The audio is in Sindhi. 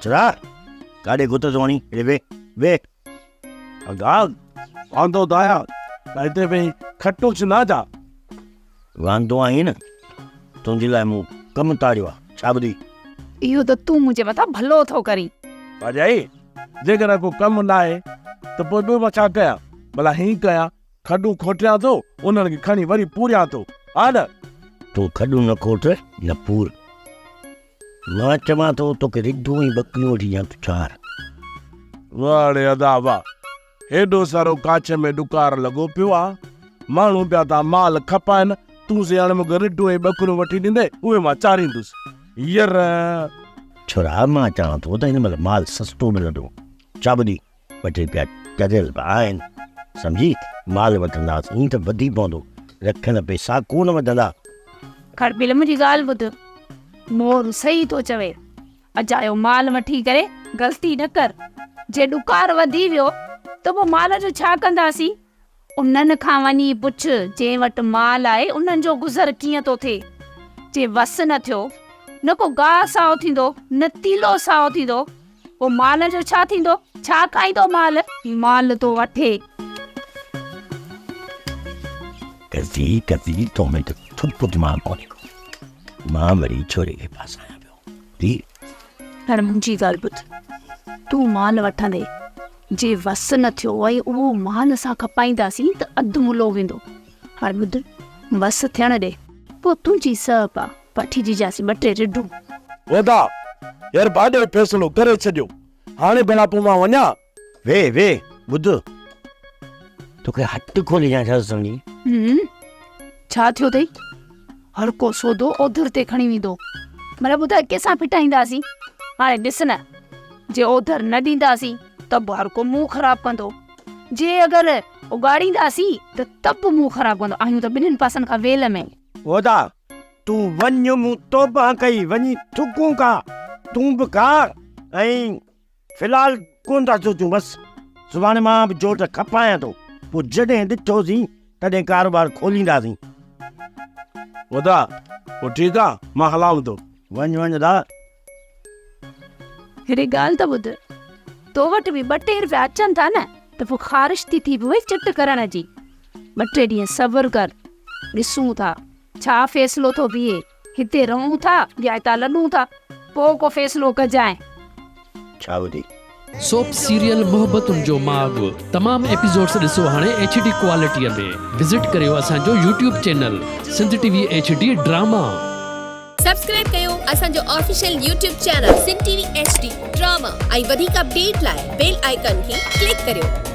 ڇڙا ڪاڏي گت ٿو هڻين؟ هيڏي ويهه، ويهه. ادا، واندو ته آهيان، پر هتي ويهي کٽ اڇلان ڇا؟ واندو آهين نه، تنهنجي لاء مون ڪم تاڙيو آهي، ڇا ٻڌي؟ اهو ته تون منهنجي مٿان ڀلو ٿو ڪرين. ڀاڄائي، جيڪڏهن ڪو ڪم ناهي ته پوء ٻيو مان ڇا ڪيان؟ ڀلا هيئن ڪيان، کڏون کوٽيان ٿو، انهن کي کڻي وري پوريان ٿو، ها نه؟ تون کڏون نه کوٽ نه پور. مان چوان ٿو توکي رڍون ۽ ٻڪريون وٺي ڏيان تون چار. واهه ڙي ادا واهه، هيڏو سارو ڪاڇ ۾ ڏڪار لڳو پيو آ، ماڻهو پيا ٿا مال کپائن، تون سي هاڻي مون کي رڍون ۽ ٻڪريون وٺي ڏيندين، اهي مان چاريندس. ير! ڇورا مان چوان ٿو ته هن مهل مال سستو ملندو، ڇا ٻڌي؟ ٻه ٽي رپيا چڙهيل به آهن، سمجهي مال وٺنداسين ته وڌي پوندو، رکيل پئسا ڪو نه وڌندا. کڙپيل منهنجي ڳالهه ٻڌ، مور صحيح ٿو چوي، اجايو مال وٺي ڪري غلطي نه ڪر، جي ڏڪار وڌي ويو ته پوء مال جو ڇا ڪنداسين؟ انهن کان وڃي پڇ جنهن وٽ مال آهي انهن جو گذر ڪيئن ٿو ٿئي؟ جي وس نه ٿيو، نه ڪو گاهه سائو ٿيندو، نه تيلو سائو ٿيندو، پوء مال جو ڇا ٿيندو؟ ڇا کائيندو مال؟ مال ٿو وٺي. ڪزي ڪزي تو ۾ ته ٿڪ دماغ ڪونهي ڪو. مان وري ڇوري کي ڦاسايان پيو. ڌيء. هاڻ منهنجي ڳالهه ٻڌ. تون مال وٺندين. جي وس نه ٿيو ۽ اهو مال اسان کپائينداسين ته اڌ ملو ويندو. هاڻ ٻڌ، وس ٿيڻ ڏي. پوء تنهنجي سهپ آ. وٺي ڏجانس ٻه ٽي رڍون. ودا، يار ڀاڄائي فيصلو ڪري ڇڏيو. هاڻي ڀلا پوء مان وڃان؟ ويهه ويهه ٻڌ، توکي هٽ کولي ڏيان ڇا سمجهين؟ هم، ڇا ٿيو اٿئي؟ هر ڪو سودو اوڌر تي کڻي ويندو. مطلب ٻڌاء ڪنهن سان ڦٽائينداسين؟ هاڻي ڏس نه، جي اوڌر نه ڏينداسين ته به هر ڪو منهن خراب ڪندو. جي اگر اڳاڙينداسين ته ته به منهن خراب ڪندو. آهيون ته ٻنهين پاسن کان ويل ۾. هودا، تون وڃ مون توبهه ڪئي، وڃي ٿڪون کا، تون به کاء ۽ في الحال ڪونه ٿا سوچون بس سڀاڻي مان به جوٽ کپايان ٿو پوء جڏهن ڏٺوسين تڏهن ڪاروبار کولينداسين. ادا پوء ٺيڪ آ مان هلان ٿو. وڃ وڃ ادا. هيڏي ڳالهه ته ٻڌ تو وٽ به ٻه ٽي روپيا اچن ٿا نه ته پوء خارش ٿي ٿي پوي چٽ ڪرڻ جي. ٻه ٽي ڏينهن صبر ڪر ڏسون ٿا ڇا فيصلو ٿو بيهي. هتي رهون ٿا يا هتان لڏون ٿا، پوء ڪو فيصلو ڪجانء. ڇا ٻڌي؟ سوپ سيريل محبتن جو ماڳ تمام ايپيسوڊس ڏسو هاڻي ايڇ ڊي ڪوالٽي ۾ وزٽ ڪريو اسان جو YouTube channel Sindh T V H D drama. Subscribe ڪيو اسان جو official YouTube channel Sindh T V H D drama ۽ وڌيڪ اپڊيٽ لاء بيل آئيڪان کي ڪلڪ ڪريو.